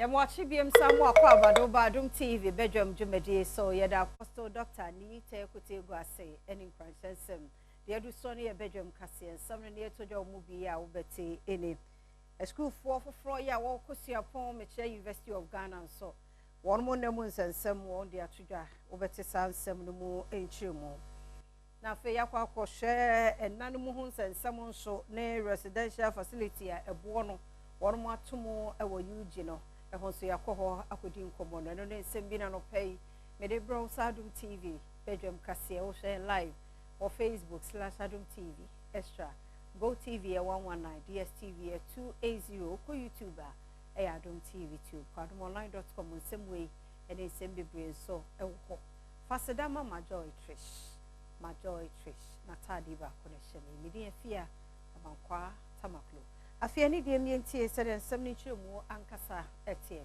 Yɛma wakye biam sa mo akɔ abado ba Adom TV badwam dwumadie so. Yɛda Apostle Dr. Nii Tɛ Kote gu ase ɛne nkuranhyɛ nsɛm. Deɛ adu soɔ no yɛ badwam kaseɛ nsɛm no ne ɛtɔ dwa wɔ mu bi a wobɛte ɛni. Asukuufoɔ foforɔ yi a wɔkɔ suapɔn, mekyerɛ University of Ghana nso, wɔn mo nna mu nsɛnsɛm wɔn de ato dwa, wobɛte saa nsɛm no mu nkyerɛmu. Na afei yɛakɔ akɔhwɛ ɛna no mu ho nsɛnsɛm nso ne residential facility a ɛboɔ no wɔn mo ato mu wɔ UG no ɛho nso, yɛakɔ hɔ akɔdi nkɔmmɔ no. Ɛno ne nsɛm bi na nɔpɛ yi mede brɛ wo sa Adom TV badwam kaseɛ. Wohwɛ live wɔ Facebook/Adom TV Extra, Go TV ɛ 119, DSTV ɛ 280. Wokɔ YouTube a, ɛyɛ Adom TV Tube. Kɔ adomonline.com, nsɛm wei ɛne nsɛm bebree nso ɛwɔ hɔ. Faseda ma Majoy Trish, Majoy Trish n'ataade baako no hyɛ me. Mede afia Abankwaa Tamaklo. Afei ani deɛ mmiɛntie sɛdeɛ nsɛm no nkyerɛmu ankasa ɛteɛ.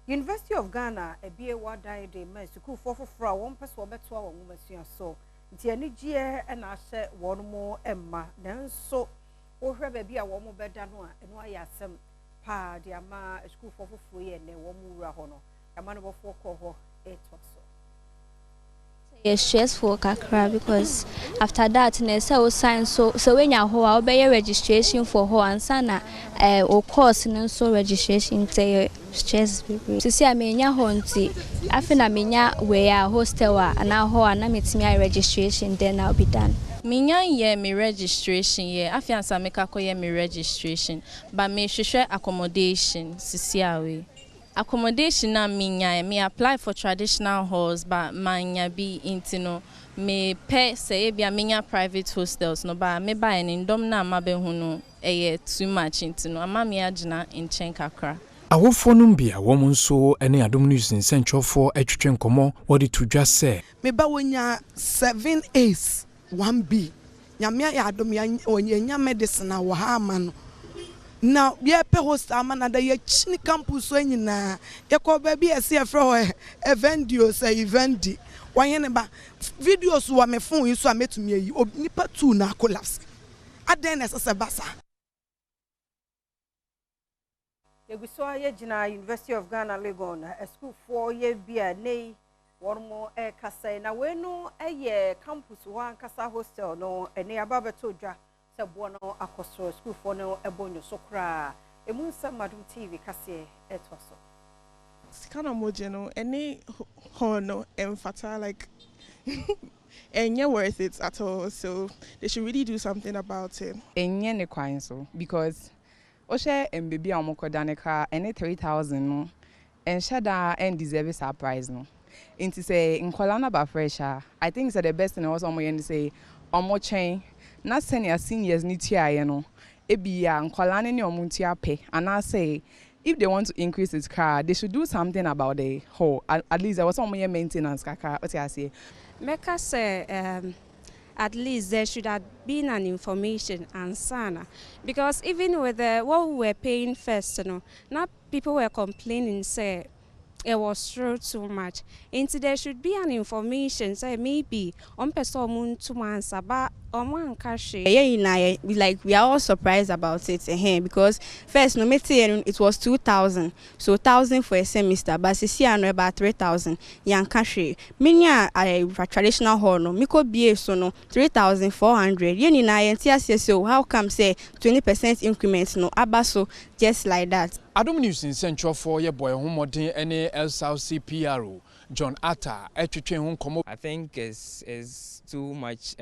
University of Ghana ebie wadan de ma sukuufoɔ foforɔ a wɔn pɛ sɛ wɔbɛtoa wɔn nwomasua so, nti anigyeɛ ɛna ahyɛ wɔn mo mma. Nanso wohwɛ baabi a wɔn bɛda no a, ɛno ayɛ asɛm paa de ama sukuufoɔ foforɔ yi. Ɛnɛ wɔn wura hɔ no, yɛama no bɔfoɔ kɔ hɔ ɛtoa so. Yɛ stressful kakra because after that na ɛsɛ wo sign so sɛ woanya hɔ a, wobɛyɛ registration for hɔ ansa na wo course no nso registration, nti ɛyɛ stress bebree. Sisi a menya hɔ, nti afei na menya wei a hostel a anaa hɔ a na metumi ayɛ registration, then I'll be done. Menya yɛ me registration yɛ, afei ansa meka kɔyɛ me registration, but mehwehwɛ accommodation sisi a wei accommodation na menya, me apply for traditional halls but manya bi, nti no mepɛ sɛ ebia menya private hostels no ba. Mebaeɛ no, ndɔm no a mabɛhu no ɛyɛ too much, nti no ama me agyina nkyɛn kakra. Awofoɔ no bi a wɔn nso ne Adom News nsɛntwerɛfoɔ atwitwe nkɔmmɔ, wɔde to dwa sɛ meba wonya seven A's, one B. Nyame ayɛ adom, yɛnya medicine a wɔ ha ama no, na yɛpɛ hostel ama no da. Yɛkyini campus hɔ nyinaa, yɛkɔ baabi a ɛsɛ yɛfrɛ hɔ Evendio sɛ Evendi wɔnyɛ ne ba. Videos wɔ me phone yi so a mɛtumi ayi nipa two na collapse. Adɛn na ɛsɛ sɛ ba saa? Yɛgu so a yɛgyina University of Ghana Legon asukuufoɔ yɛ bi a ne yi wɔn mo ɛrekasa yi, na wei no yɛ campus hɔ ankasa hostel no. Ɛne aba abɛto dwa sɛ boɔ no akɔ soro, sukuufoɔ no ɛbɔ nyo so koraa. Emu nsɛm Adom TV kaseɛ ɛtoa so. Sika na mogye no ɛne hɔ no ɛmfata, like ɛnyɛ worth it at all, so they should really do something about it. Ɛnyɛ ne kwan so because wohwɛ mbebi a wɔkɔda ne koraa ɛne 3000 no ɛnhyɛ daa ɛndeserve saa price no. Nti sɛ nkɔla no aba fresh a, I think sɛ the best thing ɛwɔ sɛ ɔmoyɛ ne sɛ ɔmo twɛn na sɛnea seniors ne tuaeɛ no, ebi a nkɔla no ne ɔmo ntua pɛ, anaasɛ if they want to increase it koraa, they should do something about the hall. At least ɛwɔ sɛ ɔmo yɛ maintenance kakra, wote aseɛ? Mɛka sɛ at least there should have been an information ansana, because even with the what we were paying first no, now people were complaining sɛ it was so too much, nti there should be an information sɛ maybe ɔmpɛ sɛ ɔmo ntum ansa ba, ɔmo anka hwee. Yɛn nyinaa yɛ we like we are all surprised about it because first no mete yɛ no, it was 2000, so 1000 for a semester, but sisi ano about 3000. Yɛnka hwee. Menya traditional hall no, mekɔ bie so no, 3400. Yɛn nyinaa yɛn ti aseɛ so how come sɛ 20% increment no aba so just like that? Adom News nsɛntwerɛfoɔ yɛbɔ ɛho mmɔden ne SRC PRO John Atta ɛtwetwe ho nkɔmmɔ. I think it's too much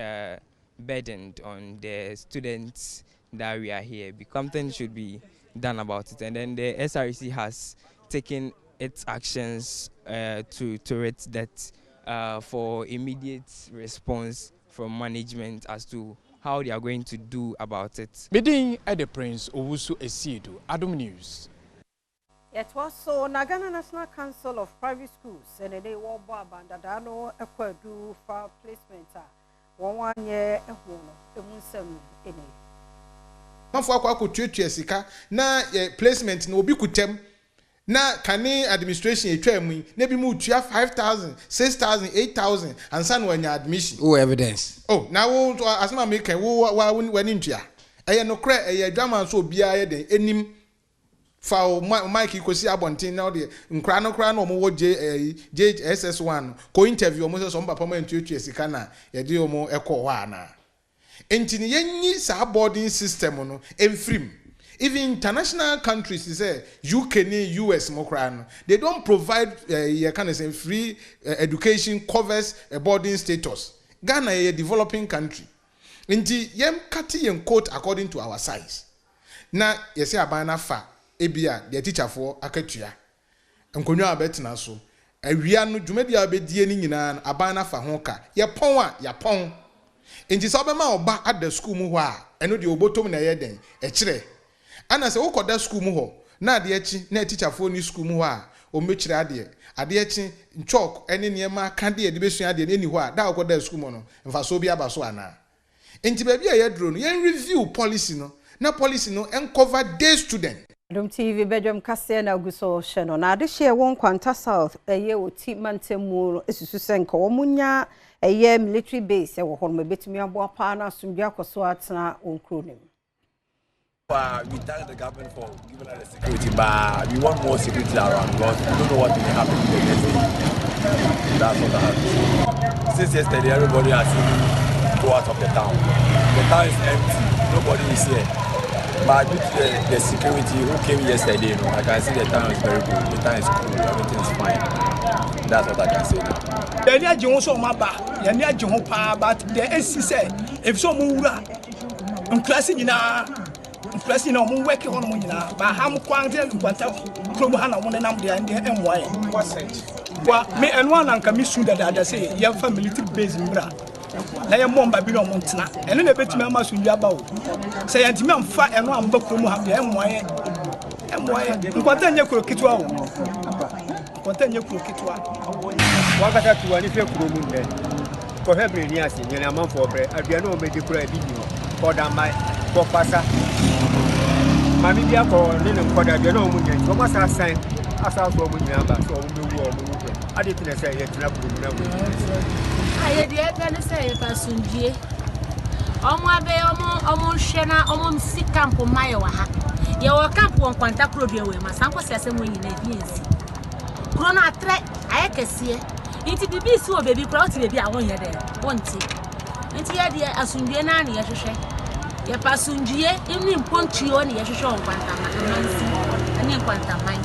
burdened on the students that we are here. Something should be done about it. And then the SRC has taken its actions to it that for immediate response from management as to how they are going to do about it. Medin ɛde Prince Owusu Esiedu, Adom News. Yɛtoa so na Ghana National Council of Private Schools ɛne ne wɔbɔ abandadaa no ɛkɔ adu fa placement a wɔn anyɛ ɛho no, emu nsɛm ɛne. Manfo akɔ akɔtuatua sika na yɛ placement na obi kutam na kane administration etwa mu yi na ebi mu tua 5000, 6000, 8000 ansa na wanya admission. Wo evidence? Oh, na wo nso asɛm a meka, wo wa w'ani ntua. Ɛyɛ nokorɛ, ɛyɛ adwama nso, obiara yɛ den enim. Fa wo mic yi kɔsi abɔnten na wodeɛ nkoraa no koraa na wɔn wɔ J ɛyi JHSS one no kɔ interview wɔn sɛ sɛ wɔn papa mo antuatua sika na yɛde wɔn kɔɔ hɔ anaa. Nti no yɛnyi saa boarding system no mfiri mu. Even international countries te sɛ UK ne US mo koraa no they don't provide ɛyi yɛka no sɛn free education covers boarding status. Ghana yɛyɛ developing country nti yɛn cut yɛn coat according to our size. Na yɛsɛ aban no afa ebia deɛ tikyafoɔ akatua, nkonnwa a wɔbɛtena so, awia no dwumadie a wɔbɛdie no nyinaa no aban no afa ho ka. Yɛpɔn a, yɛapɔn. Nti sɛ wobɛma wo ba ada sukuu mu hɔ a, ɛno deɛ obotom na ɛyɛ dɛn? Ɛkyerɛ. Ɛna sɛ wokɔda sukuu mu hɔ na adeɛ kye na atikyafoɔ nni sukuu mu hɔ a wɔbɛkyerɛ adeɛ, adeɛ kye chalk ne nneɛma akadeɛ a yɛde bɛsua adeɛ no nni hɔ a, da a wokɔdaa sukuu mu no, mfasoɔ bi aba so anaa? Nti baabi a yɛaduro no, yɛn review policy no na policy no ncover day student. Adom TV badwam kaseɛ na agu so rehyɛ no. Na adehyeɛ a ɛwɔ Nkwanta South ɛyɛ Oti mantam mu no susu sɛ nka wɔn nya ɛyɛ military base ɛwɔ hɔ nom ɛbɛtumi aboa paa na asomdwoeɛ akɔ so atena wɔn kuro no mu. We thank the government for giving us the security, but we want more security around because we don't know what will happen the next day. That's what I have to say. Since yesterday, everybody has seen go out of the town. The town is empty. Nobody is here. But due to the, the security who came yesterday, you know, I can see the town is very good. The town is cool. Everything is fine. That's what I can say now. Yɛn ani agye ho sɛ wɔn aba, yɛn ani agye ho paa, but deɛ esi sɛ efisɛ wɔn wura nkuraase nyinaa nkuraase nyinaa wɔn wɛke hɔ nom nyinaa ba ha mo kwan sɛ nkwanta kurom ha na wɔn nenam deɛ deɛ ɛmmoa yɛn wa me ɛno a na nka me su dadaada sɛ yɛmfa military base mbra na yɛmmɔ mba bi na wɔn ntena ɛno na ɛbɛtumi ama asomdwe aba o sɛ yɛntumi amfa ɛno amba kurom ha deɛ ɛmmoa yɛn ɛmmoa yɛn nkwanta nyɛ kuro ketewa o Nkwanta nyɛ kuro ketewa. W'ankasa tu w'ani hwɛ kuro mu nnɛ. Kɔhwɛ Birni ase, nea amanfoɔ brɛ, aduane a wɔbɛdi koraa ebi nni hɔ. Kɔ Dambae, kɔ Kwasa. Maame bi akɔ hɔ ne ne nkwadaa aduane a wɔn nya nti, wɔn asa asan asa aso wɔn nyinaa aba sɛ wɔn bɛwu a wɔn wu pɛ. Ade ti na sɛ yɛtena kuro mu na wei nyinaa si. Ayɛ deɛ ɛpɛ ne sɛ yɛpɛ asomdwie. Ɔmo abɛyɛ ɔmo ɔmo nhwɛ na ɔmo nsi camp mma yɛ wɔ ha. Yɛwɔ camp wɔ Nkwanta kuro dua wɔ mu a saa nkɔsi asɛm wɔ nyinaa ebi nsi. Kuro no atrɛ ayɛ kɛseɛ nti biribi si wɔ baabi koraa wote baabi a wonyɛ dɛ wonte. Nti yɛ deɛ asomdwie naa ne yɛhwehwɛ. Yɛpɛ asomdwie ne mpontuo ne yɛhwehwɛ wɔ Nkwanta mansin ne Nkwantaman.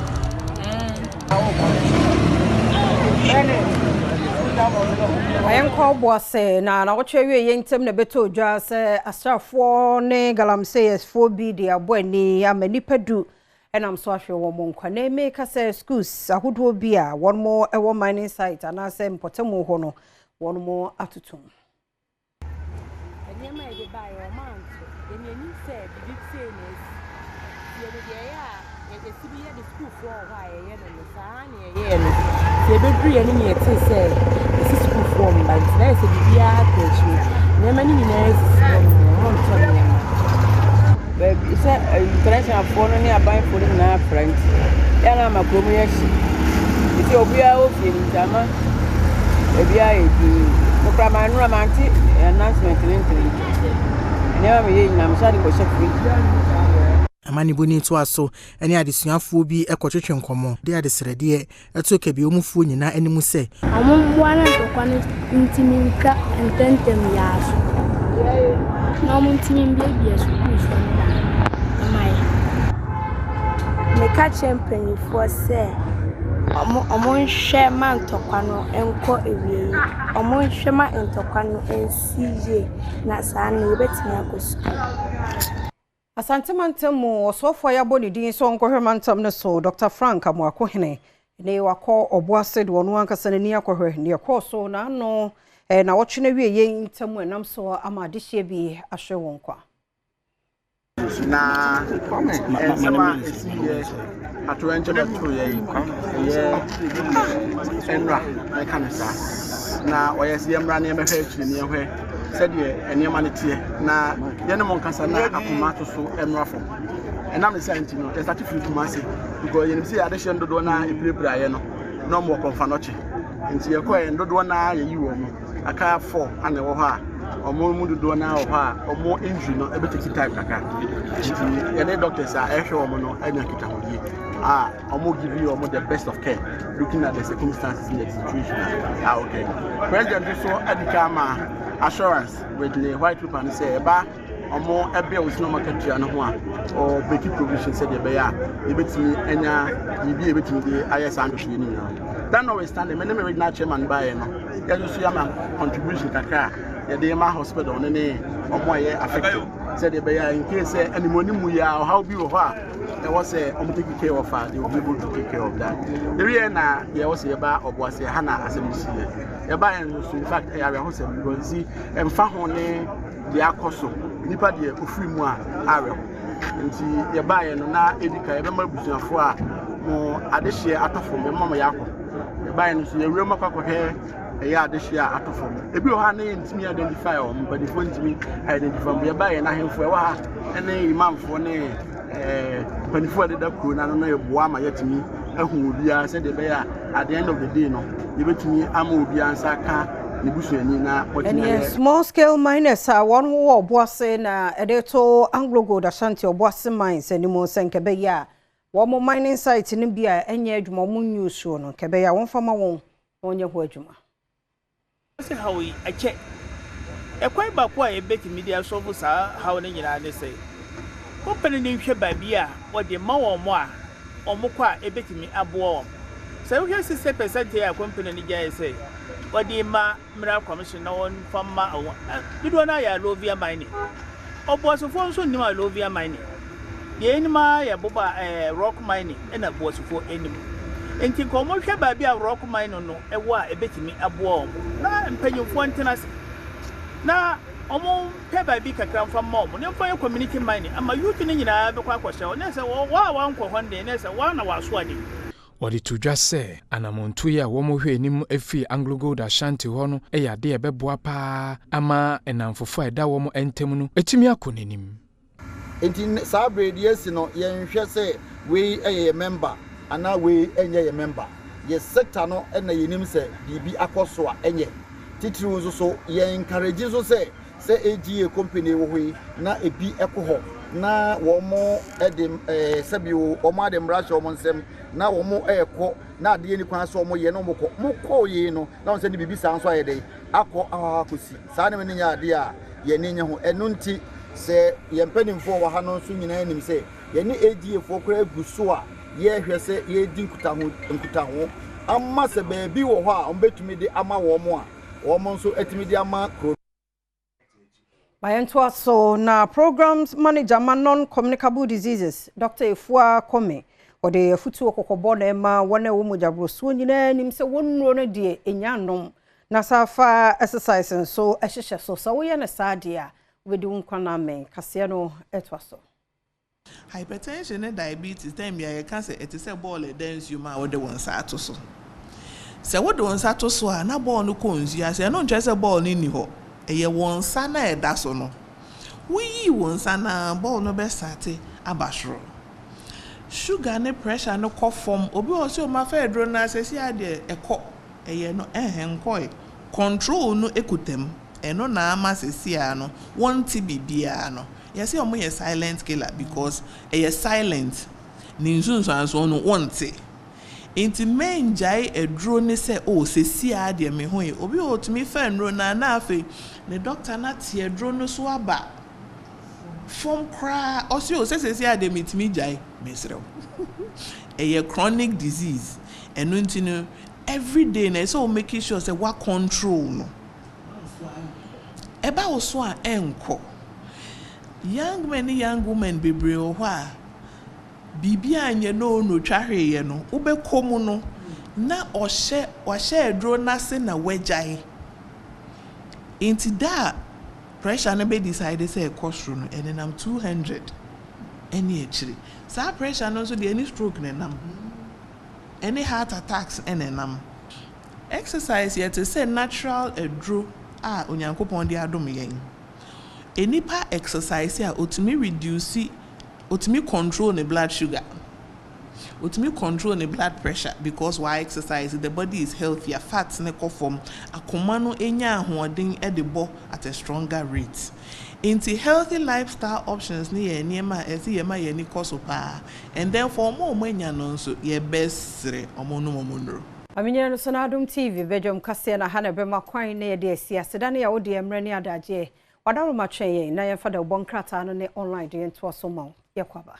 Yɛnkɔ Obuasi na nawɔtwe awieeɛ ntam na ɛbɛtɔ dwa sɛ asraafoɔ ne galamseyɛsfoɔ bi de abɔ ani ama nnipa du nam so ahwere wɔn nkwa. Na meka sɛ schools ahodoɔ bi a wɔn wɔ mining site anaasɛ mpɔtamu hɔ no wɔn atotom. Nneɛma a yɛde baeɛ wɔn anto. Yɛn anim sɛ biribi sei na asi. Nti yɛde deɛ ɛyɛ a yɛsi bi yɛ de sukuufoɔ wɔ hɔ a yɛyɛ no no saa ara na yɛyɛɛ no. Nti ɛbɛduruiɛ no na yɛtee sɛ yɛsi sukuufoɔ mma nti na ayɛ sɛ biribiara aka akyire. Nneɛma no nyinaa sisi hɔ nom wɔntɔ nneɛma. Baabi sɛ internationalfoɔ no ne abanfoɔ no nyinaa fra nti, yɛ na ama kurom yɛ hye. Nti obiara wɔ fie no nti ama baabiara yɛ dinn. Me koraa mannora mante announcement no ntɛm nti nneɛma meyɛ nyinaa mehyɛ ade kɔhyɛ fridge. Amanebɔni toa so ne adesuafoɔ bi kɔtwetwe nkɔmmɔ de adesrɛdeɛ to Kabiamufoɔ nyinaa anim sɛ. Wɔmmoa na ntɔkwa no ntumi ntwa ntɛmntɛm yi ara so, na wɔntumi mbuebue sukuufoɔ no dan mma yɛn. Meka kyerɛ mpanimfoɔ sɛ wɔnhwɛ ma ntɔkwa no nkɔ awieeɛ. Wɔnhwɛ ma ntɔkwa no nsi yie na saa no yɛbɛtumi akɔ sukuu. Asante mantam mu ɔsoafoɔ a yɛabɔ ne din sɛ ɔnkɔhwɛ mantam no so, Dɔkta Frank Amoakohene, ne wakɔ Ɔboase de ɔno ankasa n'ani akɔhwɛ deɛ ɛkɔɔ so n'ano nnawɔtwe no awieeɛ yi ntam ɛnam so ama adehyeɛ bi ahwere wɔn nkwa. Na nsɛm a ɛsiiɛ atoyerɛnkyɛm ɛtoeɛ yi ɛyɛ ɛnora mɛka no saa na ɔyɛ sɛ yɛmmra na yɛmmɛhwɛ akyiri na yɛhwɛ sɛdeɛ nneɛma no teɛ na yɛne mo nkasa na akoma to so mmra fam ɛnam ne saa nti no yɛsate firi Kumase because yɛnim sɛ yɛadehyɛ no dodoɔ no a ɛpirapiraeɛ no na ɔmo wɔ kɔmfa nɔkye nti yɛkɔɛ dodoɔ no a yɛyi wɔ mo aka fɔ ana ɛwɔ hɔ a Wɔn mu dodoɔ no ara wɔ hɔ a wɔn injury no ɛbɛ take time kakra. Nti yɛne doctors a ɛhwɛ wɔn no anya nkitahodie a wɔn give wɔn the best of care looking at the circumstances and the situation a okay. President nso adi kan ama assurance with ne white paper no sɛ ɛba wɔn bills na wɔn akatua no ho a ɔbɛki provision sɛdeɛ ɛbɛyɛ a yɛbɛtumi anya biribi a yɛbɛtumi de ayɛ saa nhwehwɛ no nyinaa. That notwithstanding, me ne me regional chairman baeɛ no, yɛn nso yɛama contribution kakra a yɛde ma hospital no ne wɔn a ɛyɛ affected sɛdeɛ ɛbɛyɛ a in case sɛ animuanimu yi a ɔhaw bi wɔ hɔ a ɛwɔ sɛ wɔn take care of a they will be able to take care of that. Yɛwie na yɛwɔ sɛ yɛba ɔboase ha na asɛm si yɛ. Yɛba yɛn nso in fact ɛyɛ awerɛhosɛm because si ɛmfa ho ne deɛ akɔ so nipa deɛ ofiri mu a awerɛho nti yɛbaeɛ no na edi ka yɛbɛma abusuafoɔ a mo adehyeɛ atɔ fam yɛbɛma mo yɛakɔ yɛbaeɛ no nso yɛwura mu akɔ akɔhwɛ ɛyɛ adehyeɛ a atɔ fam ebi wɔ hɔ a na yɛntumi identify wɔn mpanimfoɔ ntumi identify wɔn yɛbaeɛ no ahemfo ɛwɔ ha ɛne imamfoɔ ne ɛɛ mpanimfoɔ a ɛdeda kuro no ano no yɛboa ama yɛatumi ahu obiara sɛdeɛ ɛbɛyɛ a at the end of the day no yɛbɛtumi ama obiara nsa aka ne busuani na watumi Ɛneɛ ayɛ. Small scale miners a wɔn wɔ Ɔboase na ɛde to AngloGold Ashanti Ɔboase Mines anim sɛ nka ɛbɛyɛ a wɔn mining site no bi a ɛnyɛ adwuma wɔn nyi soɔ no nka ɛbɛyɛ a wɔmfa ma wɔn na wɔnyɛ ho adwuma. Sɛ haw yi kyɛ. Ɛkwan baako a yɛbɛtumi de asɔlvo saa haw no nyinaa ne sɛ, company no nhwɛ baabi a wɔde ma wɔn a wɔkɔ a ɛbɛtumi aboa wɔn. Sɛ wohwɛ 60 percent a company no gyaeɛ sɛ wɔde rema Mineral Commission na wɔmfa mma wɔn a, dodoɔ no ara yɛ alluvial mining. Ɔboasofoɔ nso nnim alluvial mining. Deɛ yɛnim ara yɛ boba ɛɛ rock mining ɛna Boasofoɔ nim. Nti nka wɔhwɛ baabi a rock mining no wɔ a ɛbɛtumi aboa wɔn na mpanyinfoɔ ntena ase na wɔmpɛ baabi kakra mfa mma wɔn na mfa yɛ community mining ama youth no nyinaa bɛkɔ akɔhyɛ hɔ na sɛ wɔn a wɔankɔ hɔ no deɛ na sɛ wɔn na wɔaso ade. Wɔde to dwa sɛ anammɔntuo yi a wɔhwɛ anim firi AngloGold Ashanti hɔ no yɛ adeɛ a ɛbɛboa pa ara ama nnamfofa a ɛda wɔn ntam no atumi akɔ n'anim. Nti saa berɛ yi deɛ asi no yɛnhwɛ sɛ wei yɛ yɛ member anaa wei nyɛ yɛ member. Yɛ sector no na yɛnim sɛ biribi akɔ so a ɛnyɛ. Titiriw nso so yɛ encourage nso sɛ sɛ AGA company wɔ hɔ yi na ebi kɔ hɔ na wɔn de ɛɛ sɛbi wɔn ade mmara hyɛ wɔn nsam na wɔn rekɔ na adeɛ ni kwan sɛ wɔn yɛ na wɔn kɔ wɔn kɔɔ yie no na wɔn sɛ ne biribi saa nso ayɛ dɛ akɔ akɔsi saa ne ne nyɛ adeɛ a yɛn ani nye ho ɛno nti sɛ yɛn mpanimfoɔ wɔ ha no nso nyinaa nim sɛ yɛne AGA foɔ koraa gu so a yɛrehwɛ sɛ yɛredi nkutaho nkutaho ama sɛ baabi wɔ hɔ a wɔbɛtumi de ama wɔn a wɔn nso atumi de ama kuro Ma yɛntoa so na Programs Manager ma Non-Communicable Diseases, Dr. Efua Kome, wɔde afutuo kɔkɔbɔ na ɛma wɔn a ɛwɔ mogyaborosoɔ nyinaa nim sɛ wɔn nnuro no deɛ ɛnya nnom na saa fa exercise nso hyehyɛ so. Sɛ woyɛ no saa deɛ a, wobɛdi wo nkwa no amee. Kaseɛ no ɛtoa so. Hypertension ne diabetes, tɛm biara yɛka sɛ ɛte sɛ bɔɔl a ɛda nsuo mu a wode wo nsa ato so. Sɛ wode wo nsa to so a, na bɔɔl no kɔ nsuo ase. Ɛno nkyerɛ sɛ bɔɔl no nni hɔ. Ɛyɛ wo nsa no a ɛda so no. Woyii wo nsa no ara, bɔɔl no bɛsate aba soro. Sugar ne pressure no kɔ fam. Obi wɔ hɔ sɛ, oh, mafa aduro no ara, seesei ara deɛ ɛkɔ. Ɛyɛ no ɛhɛ nkɔe. Control no kuta mu. Ɛno na ama seesei ara no, wonte biribiara no. Yɛse ɔmo yɛ silent killer because ɛyɛ silent, ne nsunsuansoɔ no wonte. Nti mɛngyae aduro no sɛ oh sɛsi ara deɛ me ho ye. Obi wɔ hɔ otumi fa nnuro no ara na afei ne doctor no ate aduro no so aba fam koraa, ɔse oh sɛ sɛsi ara deɛ metumi gyae. Mesrɛ wo. Ɛyɛ chronic disease, ɛno nti no everyday no ɛsɛ sɛ wo make sure sɛ woa control no. Ɛba wo so a ɛnkɔ. Young men ne young women bebree wɔ hɔ a, biribi anyɛ no o na otwa hweeɛ no, wobɛkɔ mu no na ɔhyɛ, wahyɛ aduro no ase na wagyae. Nti da a pressure no bɛ decide sɛ ɛkɔ soro no, ɛnenam 200 ɛne akyire. Saa pressure no nso deɛ ɛne stroke na ɛnam, ɛne heart attacks na ɛnam. Exercise yɛ te sɛ natural aduro a Onyankopɔn de adom yɛn. Nnipa exercise a, otumi reduce, otumi control ne blood sugar. Otumi control ne blood pressure because wa exercise, the body is healthier, fats no kɔ fam, akoma no nya ahoɔden de bɔ at a stronger rate. Nti healthy lifestyle options no yɛ nneɛma a ɛsɛ yɛma yɛn ani kɔ so paa. And then for wɔn a wɔanya no nso, yɛbɛsrɛ wɔn nom wɔn nnuro. Amenyerɛ no so na Adom TV badwam kaseɛ na ha na ɛbɛma kwan na yɛde asi aseda ne yɛwodeɛ mmerɛ ne adagyeɛ. W'adaworoma twɛn yɛn na yɛmfa dawubɔ nkrataa no ne online deɛ ntoa so ma wo. Yɛkɔ aba.